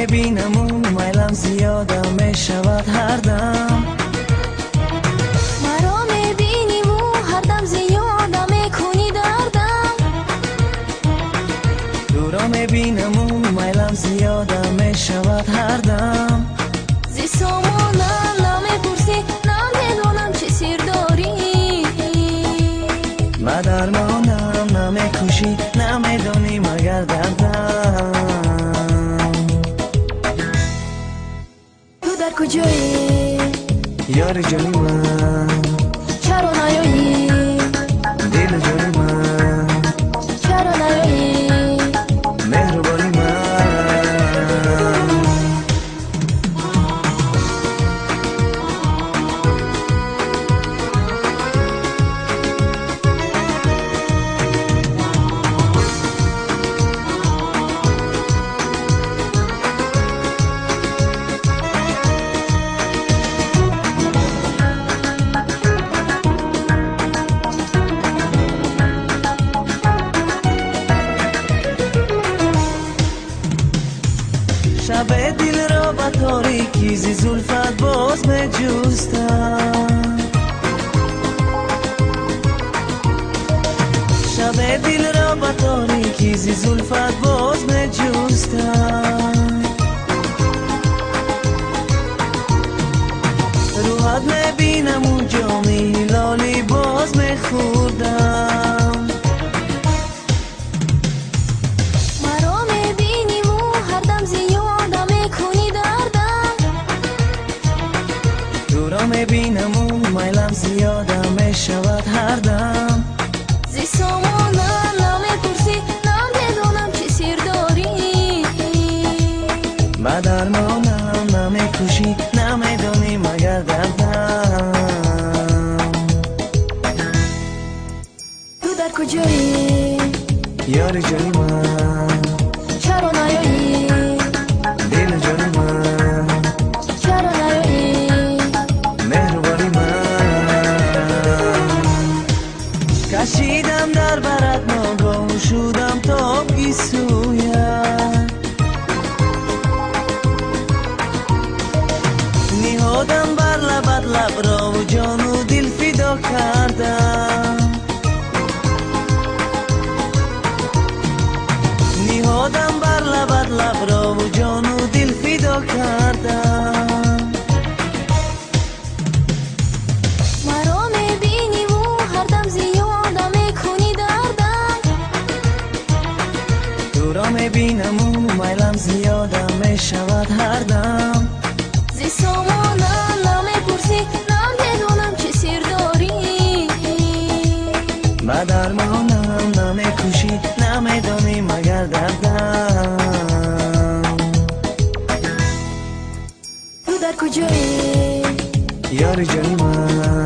мебинаму майлам зиёда мешавад ҳардам. Маро мебиниму ҳардам зиёда мекунӣ дардам. Туро мебинаму майлам зиёда мешавад ҳардам. Зи сомонам намепурсӣ, намедонам чӣ сир дорӣ. Ба дармонам намекушӣ, намедонӣ магар дардам. Ту дар куҷоӣ? Ёри ҷони ман. Чаро наёӣ? Дилу ҷони ман. Чаро наёӣ? Меҳрубони ман. Шабе дилро ба торикӣ зи зулфат боз меҷустам. Шабе дилро ба торикӣ зи зулфат боз меҷустам. Рӯҳат мебинаму ҷоми ҳилолӣ боз мехӯрдам. Маро мебиниму ҳардам зиёда мекунӣ дардам. Туро мебинаму майлам зиёда мешавад ҳардам. Зи сомонам намепурсӣ, намедонам чӣ сир дорӣ. Ба дармонам намекушӣ, намедонӣ магар дардам. Ту дар куҷоӣ? Ёри ҷони ман. Чаро наёӣ? Дилу ҷони ман. Чаро наёӣ? Меҳрубони ман. Кашидам дар барат ногоҳу шудам тоб гисӯят. Ниҳодам бар лабат лаброву ҷону дил фидо кардам. Ниҳодам бар лабат лаброву ҷону дил фидо кардам. Маро мебиниму ҳардам зиёда мекунӣ дардам. Туро мебинаму майлам зиёда мешавад ҳардам. Зи сомонам намепурсӣ, намедонам чӣ сир дорӣ. Ба дармонам намекушӣ, намедонӣ магар дардам. Ту дар куҷоӣ? Ёри ҷони ман.